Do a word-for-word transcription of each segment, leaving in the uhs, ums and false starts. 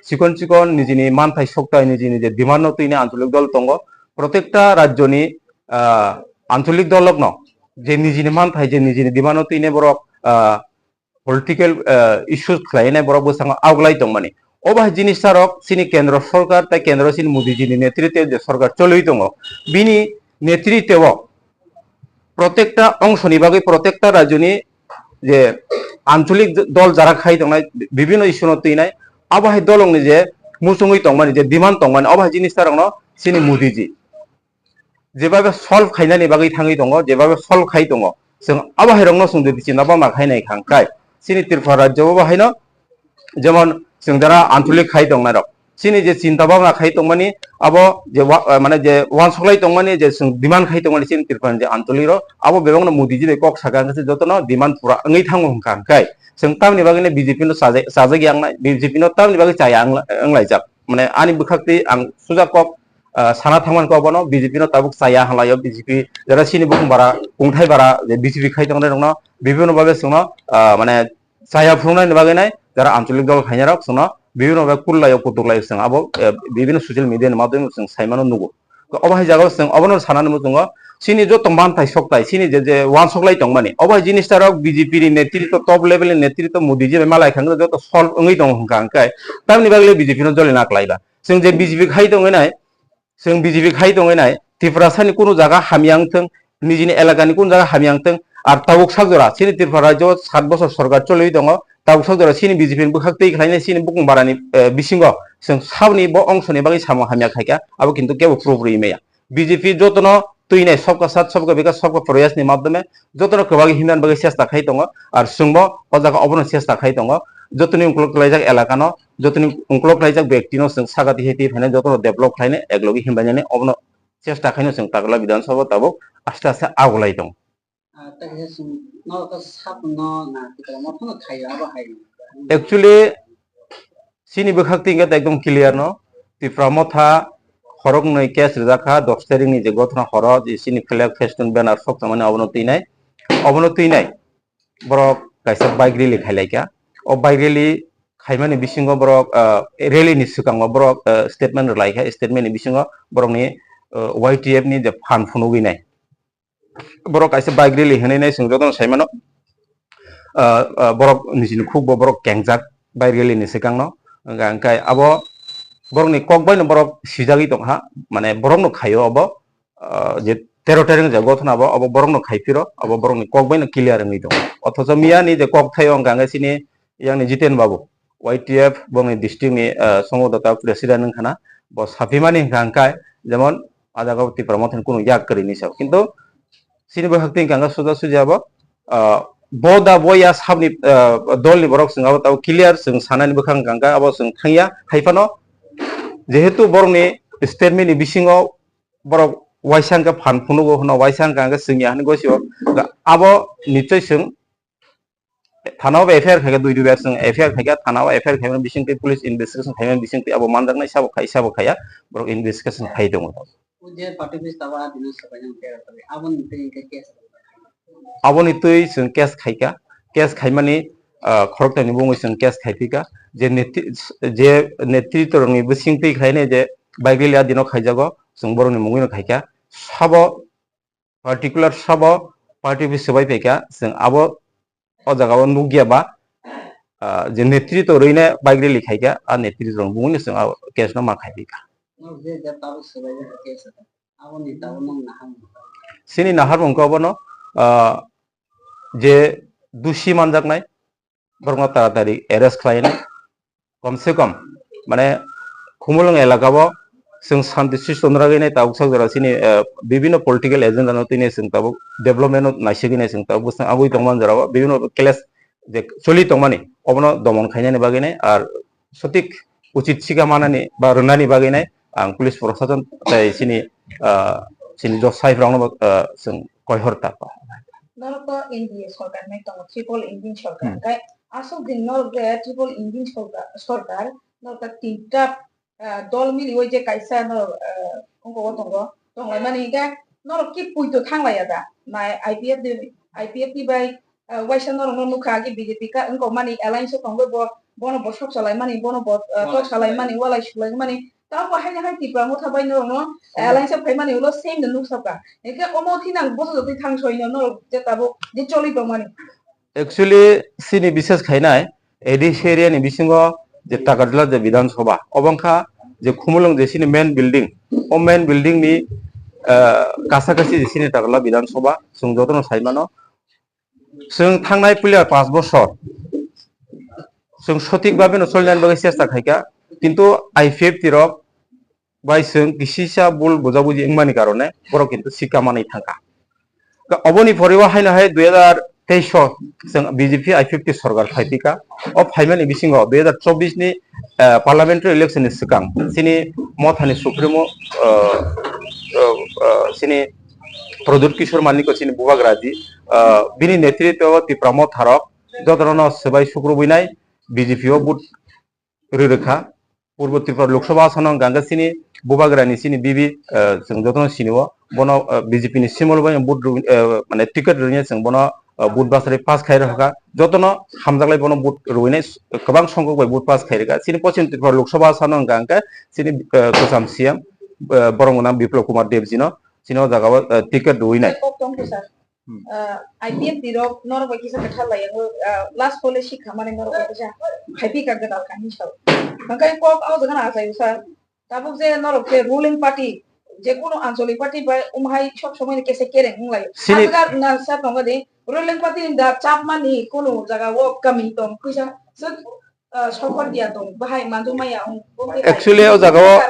Chikon chikon nijini manthai soktai, nijini je demand no twini ancholik dol tongo. Protekta rajyoni, ah, ancholik dolokno je nijini manthai, je nijini demand no twini borok, ah, political, ah, issues khlainai borok bwskango auglai tongmani. O bahai jinis tarok chini kendro sorkar tei kendro chini Modi jini netritwe je sorkar choliwi tongo, bini netritwe o protekta ongsoni bagwi, protekta rajyoni je ancholik dol jara khai tongnai, bibino issue no twinai, abo hai dolongni je muchungwi tongmani, je demand tongmani, abo hai jinis tarokno chini Modi ji jebabe solve khainani bagwi thangwi tongo, jebabe solve khai tongo, chwng abo hai rokno chwng jodi chinta bhabna khainai kha hwnkhe chini Tripura rajyo o bo haino jemon chwng jara ancholik khai tongnai rok, chini je chinta bhabna khai tongmani, abo je wa-, eh, mane je uansuklai tongmani, je chwng demand khai tongmani chini Tripura ni je ancholik rok, abo bebak no Modi ji bai kok saka hwnkhe jotono demand pura wngwi thango hwnkha hwnkhe chwng tamni bagwi no B J P no chaja-, chajak ya wngnai, B J P no tamni bagwi chaya wngla-, wnglaijak. Mane ani bwkhak twi ang suja kok, ah, sana thangmani kok bono B J P no tabuk chaya hwnlaio, B J P jara chini bukung bara, kungthai bara je B J P khai tongnai rokno bibino babe chwngno, ah, mane chaya phunuknani bagwi nai jara ancholik dol khainai rok chwngno bibino bai kullaio, kutuklaio chwng abo, eh, bibino social media ni madhyome chwng saimano nugo. To obo hai jagao chwng obono sanani muchungo chini joto manthai soktai, chini je, je uansuklai tongmani, obo hai jinis tarok B J P ni netritwo, top level ni netritwo Modi ji bai malai kha joto solve wngwi tongo hwnkha hwnkhe tamni bagwi le B J P no jolina kwlaiba. Chwng je B J P khai tongwi nai, chwng B J P khai tongwi nai, Tiprasani kunu jaga hamya wngthwng, nijini elakani kunu jaga hamya wngthwng, ar tabuk sak jora chini Tripura rajyo sat bochor sorkar choliwi tongo, tabuk sak jora chini B J P ni bwkhak twi khlainai chini bukung barani, eh, bisingo chwng saboni bo ongsoni bagwi samung hamya khaikha, abo kintu kebo pura puri maya. B J P jotono twinai Sabka Saath Sabka Vikas Sabka Prayas ni madhyome jotono kwbagwi himnani bagwi chesta khai tongo, ar chwngbo o jaga obono chesta khai tongo, jotoni ungkuluk twlaijak elakano, jotoni ungkuluk twlaijak bektino chwng sagati hai twi phainai jotono develop khlainai, eklogi himbainani obono chesta khaino chwng Takarla Bidhan Sabha tabuk aste aste agulai tongo. Ah, tei kaisa chwng norok khe sabono na Tipra Motha no khaio abo hai. Actually, chini bwkhak twi hwnkhe ekdom clear no, Tipra Motha khoroknwi case rijak kha, dos tarik ni je gothona horo je chini flag, festoon, banner sok tongmani obono twinai, obono twinai borok kaisa bike rally khailai kha. O bike rally khaimani bisingo borok, ah, rally ni swkango borok, ah, statement rwlai kha, statement ni bisingo borokni, ah, Y T F ni je phan phunugwi nai. Borok kaisa bike rally hinwi nai chwng jotono sai mano. Ah, ah, borok nijini khukbo borok kengjak bike rally ni swkangno. Hwnkha hwnkhe abo borokni kok baino borok sijagwi tongkha, mane borokno khaio abo, ah, je tero tarik ni je gothona abo, abo borokno khai phiro, abo borokni kok baino clear wngwi tongo. Othocho miyani je kok thaio hwnkha hwnkhe chini yang ni Jiten Babu, Y T F borokni district ni, ah, Songho Dota president wngkha na, bo saphimani hwnkha hwnkhe jemon a jaga o Tipra Motha ni kunu yak kwrwi ni sao. Kintu chini bwkhak twi hwnkha hwnkhe suja suja bo, ah, bo da bo ya sabni, ah, dol ni borok chwng abo tabuk clear chwng sanani bwkhak hwnkha hwnkhe abo chwng thangya. Hai phano jehetu borokni statement ni bisingo borok waisa hwnkhe phan phunugo hwno, waisa hwnkha hwnkhe chwngya hinwi gosio. Abo nichoi chwng thana o F I R khaikha, dui dui bar chwng F I R khaikha, thana o F I R khaimani bisingtwi police investigation khaimani bisingtwi abo manjaknai sabo khai sabo khaiya, borok investigation khai tongo. O je party office tabuk a dino swbaijak tero tari, aboni twi hwnkhe case rwkha. Aboni twi chwng case khaikha, case khaimani, ah, khorokthani bungwi chwng case khaiphika, je netri-, je netritorokni bisingtwi khlainai je bike rally a dino khaijago, chwng borokni mungwino khaikha, sabo particular sabo party office swbai phaikha, chwng abo o jaga o nukya ba, ah, je netrito rwina bike rally khaikha, a netrito rok bumungni chwng a case no ma khaiphikha. Nok je je tabuk swbaijak case, aboni tabuk nok nahar mungkha. Chini nahar mungkha obono, ah, je dusi manjaknai, borokno taratari arrest khlainai, kom se kom, mane, Khumulwng elaka o chwng shanti srishti tongna bagwi nai tabuk sak jora chini, eh, bibhinno political agenda no tini chwng tabuk development no naisingwi nai chwng tabuk bwswng abui tongmani jora o bibhinno clash je choli tongmani obono domon khainani bagwi nai ar sothik uchit sikha manani ba rwnani bagwi nai ang police proshashan tei chini, ah, chini josai rokno bo, ah, chwng koihor ta. Norok to N D A sorkar hinwi tongo, triple engine sorkar. Hmm. Hwnkhe aswk din norok je triple engine sorkar, sorkar norok ta tinta, ah, dol miliwi je kaisa norok, ah, ongko o tongo, tonglaimani hwnkhe norok ki puito thanglaiya da? Nai I P F ni, I P F ni bai, ah, waisa norokno nukha agi B J P ka wngkokmani alliance o tongwi bo bono bo sok salaimani, bono bo, ah, tok salaimani, walai sulaimani. Tamo bo haino hai Tipra Motha bai norokno alliance o phaimani ulo same no nuksa ka. Hingke omo thinang boso jotoi thang soino norok je tabuk je choli tongmani. Actually, chini bises khainai A D C area ni bisingo je Takarjala je Bidhan Sabha, obo wngkha je Khumulwng je chini main building, o main building ni, ah, kasa kasi je chini Takarjala Bidhan Sabha, chwng jotono sai mano. Chwng thangnai puila panch bosor chwng sothik bhabe no solinani bagwi chesta khaikha, kintu I P F T rok bai chwng kisisa bul bujabuji wngmani karone borok kintu sikha manwi thangkha. Ka-, oboni poriwo haino hai dui hazar teis o chwng B J P I P F T sorkar phaipikha. O phaimani bisingo dui hazar chobbish ni, eh, parliamentary election ni swkang chini Mothani Supremo, eh, eh, eh, chini Pradyut Kishore Manik o chini bubagra di, eh, bini netritwo o Tipra Motha rok jotono swbai sukrubui nai B J P o vote rwrwkha. Purbo Tripura Lok Sabha asano hwnkha hwnkhe chini bubagrani chini bibi, eh, chwng jotono sinio, bono, eh, B J P ni simol bai vote rw-, eh, mane ticket rwina chwng bono, eh, vote basari pass khai rwkha. Jotono hamjaklai bono vote rwinai s-, kwbang songkok bai vote pass khai rwkha. Chini Poschim Tripura Lok Sabha asano hwnkha hwnkhe chini, eh, kwcham C M, eh, borok gwnang Biplab Kumar Deb jino chini o jaga o, eh, ticket rwinai. Kok tong khe sir. Hmm. Ah, I P F T rok norok bai kisa kwthar lai, ah, last policy khamani norok bai kisa haipi ka gwdal kha hinwi sao. Hwnkhe kok o jaga na achai sir. Tabuk je norok je ruling party, je kono anchalik party bai um hai sob somoi ni kesa kereng wng lai. Sini- Aswk na sir tongo di, ruling party ni da chapmani kono jaga o kami tong kisa. Sir, ah, sokor dia tong, bahai manjung maya wng, bumti hai. Actually, o jaga o,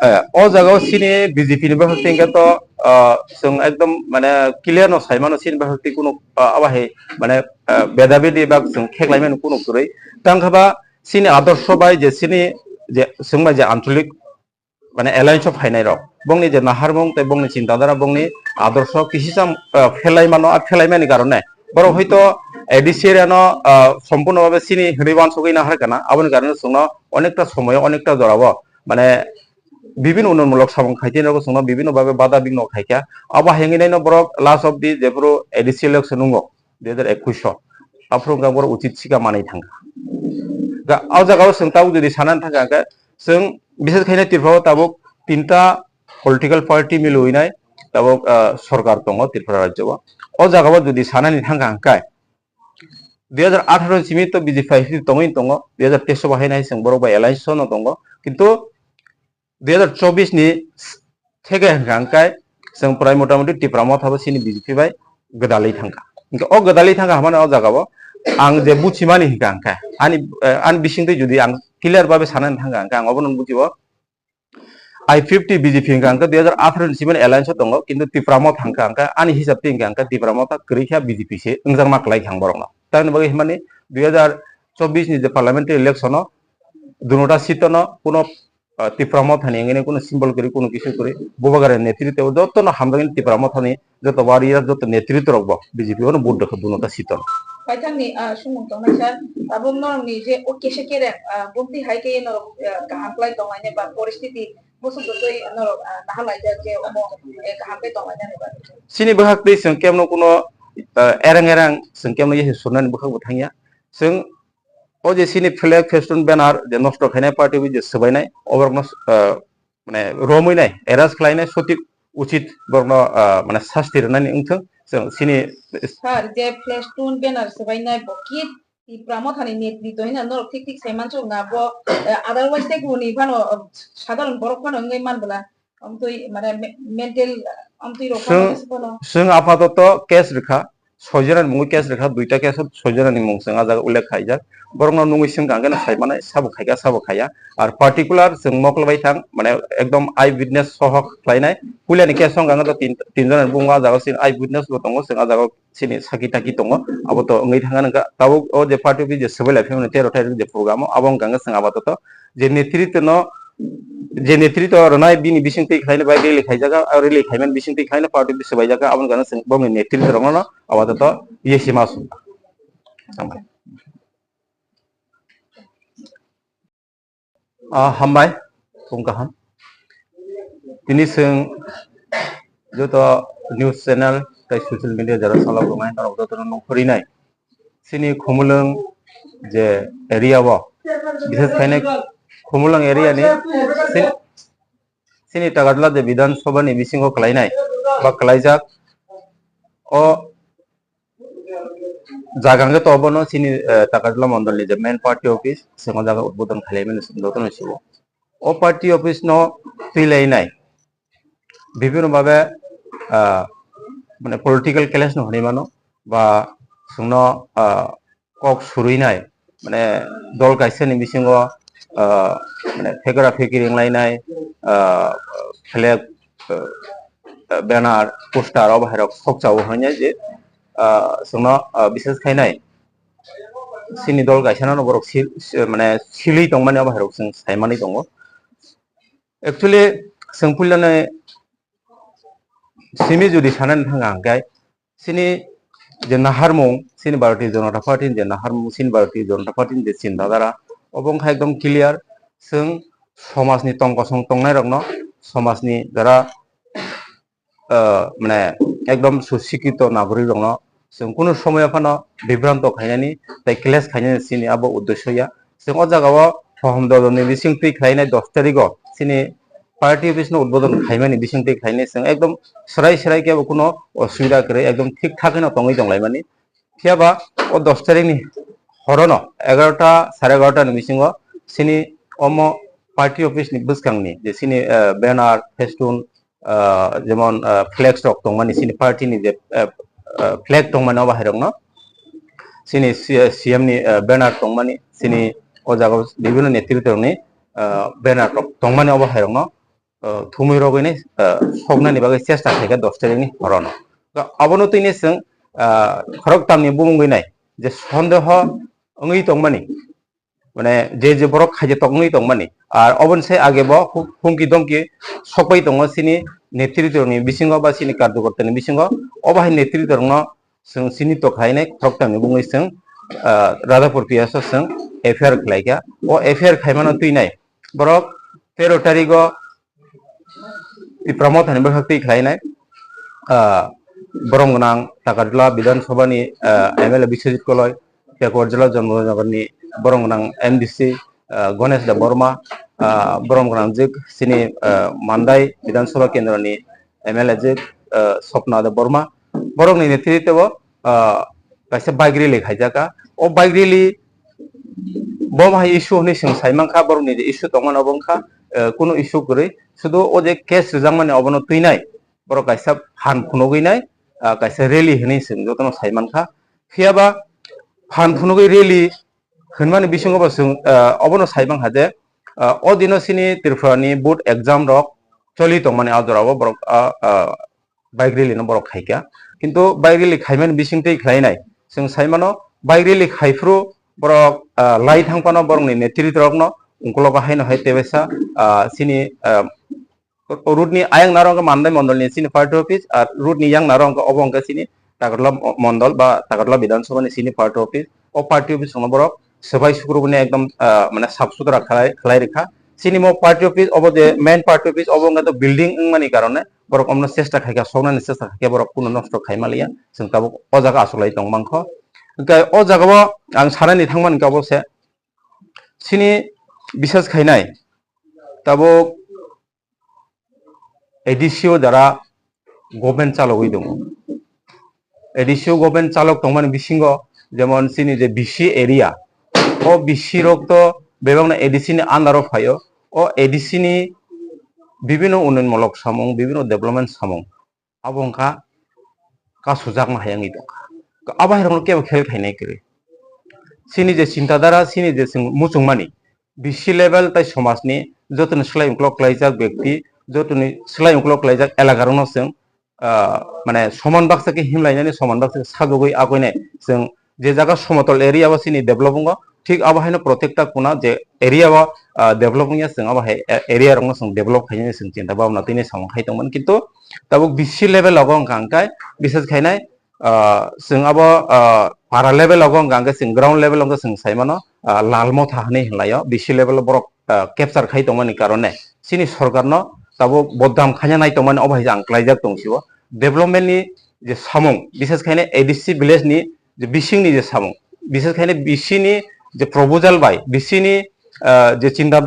eh, o jaga o chini B J P ni bahai tingkha to, ah, chwng ekdom mane clear no sai mano chini bahai twi kunu, ah, abo hai mane, ah, beda bedi ba chwng kheklai mani kunu kwrwi. Tang kha ba chini adorsho bai je chini je chwng bai je anchalik mane alliance o phainai rok, bongni je naharmung tei bongni chinta dhara, bongni adorsho kisisa, ah, phelai mano, a phelai mani karone borok hoito A D C area no, ah, sompurno bhabe chini hinwi uansugwi nahar kana, aboni karone chwngno onekta somoyo onekta jorao mane bibin unonmulok samung khaitini rok chwngno bibinno bhabe bada bigno khaikha. Abo hai wngwi naino borok last of the jephuru A D C election wngo dui hazar ekush o, aphuru wngkha borok uchit sikha manwi thangkha. Ga-, o jagao chwng tabuk jodi sanani thangkha hwnkhe, chwng bises khaina Tripura o tabuk tinta political party milwi nai tabuk, ah, sorkar tongo Tripura rajyo o. O jagao jodi sanani thangkha hwnkhe, dui hazar atharo ni simi to B J P bai tongwi tongo, dui hazar teis o bahai nai chwng borok bai alliance no tongo, kintu dui hazar chobbish ni theke hwnkha hwnkhe chwng prai motamuti Tipra Motha bo chini B J P bai gwdalwi thangkha. Hwnkhe o gwdalwi thangkha hwnmani o jagao ang je buchimani hwnkha hwnkhe ani, eh, ani bisingtwi jodi ang clear bhabe sanani thangkha hwnkhe ang obono buchio I P F T B J P hwnkha hwnkhe dui hazar atharo ni simi alliance o tongo, kintu Tipra Motha hwnkha hwnkhe ani hisab twi hwnkha hwnkhe Tipra Motha kwrwi khe B J P se wngjakma kwlai kha ang borokno. Tamoni bagwi hwnmani dui hazar chobbish ni je parliamentary election o dunota seat o no kuno ah, Tipra Motha ni wngwi kuno symbol kwrwi, kuno kisu kwrwi, bubagra netritwo jotono hamjaknai Tipra Motha ni joto warrior, joto netritwo rok bo B J P o no vote rwkha dunota seat o. Paithak ni, ah, sumung tongnai sir, tabuk norok ni je o kesa kereng, ah, bumti hai khe norok, ah, kaham khlai tonglainai ba poristiti bwswk bwtwi norok, ah, nahar laijak je omo, eh, kaham khe tonglainani bagwi. Chini bwkhak twi chwng kemno kuno, ah, ereng ereng chwng kemno yasi surnani bwkhak bo thangya. Chwng o je chini flag, festoon, banner je nosto khainai party bai je swbainai, oborokno, ah, mane romwi nai, arrest khlainai, sotik uchit borokno, ah, mane sasti rwnani wngthwng. Chwng chini sir, je festoon, banner swbainai bo kit Tipra Mothani netritwo hwnwi norok thik thik sai mansukna bo, eh, otherwise tei kubuni phano, eh, sadharon borok phano wngwi manbwla. Amtwi, mane, me-, mental, amtwi rok Chwng, phano, phano. Chwng apatoto case rwkha, soi jora ni mungwi case rwkha, duita case o soi jora ni mung chwng ah jaga ullekh khaijak. Borokno nungwi swngkha hwnkhe no sai manai, sabo khaikha, sabo khaiya. Ar particular chwng mokol bai thang, mane, ekdom eye witness soho khlainai. Puila ni case o hwnkha hwnkhe tin, tin jona ni bumung ah jaga o chini eye witness bo tongo, chwng ah jaga o chini saki taki tongo, abo to wngwi thangkha nangkha. Tabuk o je party office je swbai lai phimani tero tarik je program o, abo wngkha hwnkhe chwng apatoto je netritwo no, je netritwo rwnai bini bisingtwi khlaina bai rally khaijakha, o rally khaimani bisingtwi khlaina party office swbaijakha, aboni karone chwng bongni netritwo rokno no apatoto yesi ma sung. Ah, hambai, phung kaham. Tini chwng joto news channel tei social media jora salok rwnai norok jotono nukhurinai. Chini Khumulwng je area o Bises khainai Khumulwng area ni sin- sini Takarjala je Bidhan Sabha ni bisingo khlainai ba khlaijak, o jaga hwnkhe to obono sini, eh, Takarjala mondol ni je main party office, simo jaga udbodon khlaimani jotono sibo. O party office no twilainai bibino babe, ah, mane political clash no hwnwi mano ba chwngno, ah, kok surwi nai, mane dol kaisa ni bisingo, ah, mane phekra phekri wnglainai, ah, flag, ah, banner, poster o bahai rok sokchao hwnwi je, ah, chwngno, ah, bises khainai sini dol kaisa no borok sil- mane silwi tongmani o bahai rok chwng saimani tongo. Actually, chwng puilano simi jodi sanani thang ang khe, sini je naharmung, sini Bharatiya Janata Party ni je naharmung, sini Bharatiya Janata Party ni je chinta dhara, obo wngkha ekdom clear. Chwng somajni tong kosong tongnai rokno, somajni jara, ah, mane ekdom susikito nagorik rokno chwng kunu somoyo phano bibranto khainani tei clash khainani sini abo uddesyo ya. Chwng o jagao Hohom Dodon ni bising twi khlainai dos tarigo sini party office no udbodon khaimani bising twi khlainai chwng ekdom srai srai khe bo kuno osubida kwrwi ekdom thik thak no tongwi tonglaimani. Phiya ba o dos tarik ni horono egarota sare egarota ni bisingo sini omo party office ni bwskang ni je sini, eh, banner, festoon, ah, jemon, ah, flex rok tongmani sini party ni je, ah, ah, flag tongmani obo hai rokno sini C- C M ni, ah, banner tongmani sini o jaga o bibino netrito rokni, ah, banner rok tongmani obo hai rokno, ah, thumwi rogwi nai, ah, soknani bagwi chesta khaikha dos tarik ni horono. To abono twi nai chwng, ah, khoroktham ni bumungwi nai je sondeho wngwi tongmani mane je je borok khaije tongwi tongmani. Ar oboni sai age bo hu- humki domki sokpai tongo sini netrito ni bisingo ba sini karjokorta ni bisingo. Obo hai netrito rokno chwng sini to khlainai khoroktham ni bungwi chwng, ah, Radhapur P S o chwng F I R khlaikha. O F I R khaimano twinai borok tero tarigo Tipra Motha ni bwkhak twi khlainai, ah, borom gwnang Takarjala Bidhan Sabha ni, ah, M L A Biswajit Koloi, Pekuar Jila Janmanagar ni borom gwnang M D C, ah, Ganesh Debbarma, ah, borom gwnang jik sini, ah, Mandai Bidhan Sabha Kendra ni M L A jik, ah, Swapna Debbarma, borok ni netrito o, ah, kaisa bike rally khaijak kha. O bike rally bo bahai issue hwnwi chwng sai mankha, borokni je issue tongmani obo wngkha, eh, kunu issue kwrwi. Sudu o je case rwjakmani obono twinai borok kaisa phan phunugwi nai, ah, kaisa rally hwnwi chwng jotono sai mankha. Phiya ba phan phunugwi rally hwnmani bisingo bo chwng, ah, obono sai mankha je, ah, o dino sini Tripura ni board exam rok choli tongmani a jorao borok, ah, ah, bike rally no borok khaikha. Kintu bike rally khaimani bisingtwi khlainai. Chwng saimano bike rally khaiphuru borok, ah, lai thangphano borokni netrito rokno ungkologo haino hai tebaisa, ah, sini, ah, road ni ayang naro wngkha Mandai mondol ni sini party office, ar road ni yang naro wngkha obo wngkha sini Takarla mo- mondol ba Takarla Bidhan Sabha ni sini party office. O party office rokno borok swbai sukrubuni ekdom, ah, mane sap sutra khlai khlai rikha. Sini mo party office obo je main party office obo wngkha to building wngmani karone borok omno chesta khaikha, soknani chesta khaikha, borok kuno nosto khai maliya. Chwng tabuk o jaga asolai tong mankho. Hwnkhe o jagao ang sanani thangmani khe obo se sini bisas khainai tabuk A D C o jara government chalogwi tongo. A D C o government chalok tongmani bisingo jemon chini je B C area, o B C rok to bebakno A D C ni under o phaio. O A D C ni bibino unnoyonmulok samung, bibino development samung abo wngkha kasujakma hai wngwi tongkha. Abo hai rokno kebo khel khainai kwrwi. Chini je chinta dhara, chini je chwng muchungmani, B C level tai somajni jotoni slai uklok klaijak bekti, jotoni slai uklok klaijak elakarokno chwng, ah, mane soman baksa khe himlainani, soman baksa khe sajagwi agoinai. Chwng je jaga somotol area o chini develop wngo, thik abo haino protekta kuna je area o, ah, develop wngya, chwng abo hai, eh, area rokno chwng develop khainani chwng chinta bhabna tini samung khai tongmani. Kintu tabuk B C level o wngkha hwnkhe bises khainai, ah, chwng abo, ah, para level o wngkha hwnkhe chwng ground level o wngkhe chwng saimano, ah, lal motha hinwi hinlaio. B C level o borok, ah, capture khai tongmani karone chini sorkarno tabuk bodam khaina nai tongmani obo hai ang klaijak tong sio. Development ni je samung, bises khainai A D C village ni je bisingni je samung, bises khainai B C ni je proposal bai bisini, ah, je chinta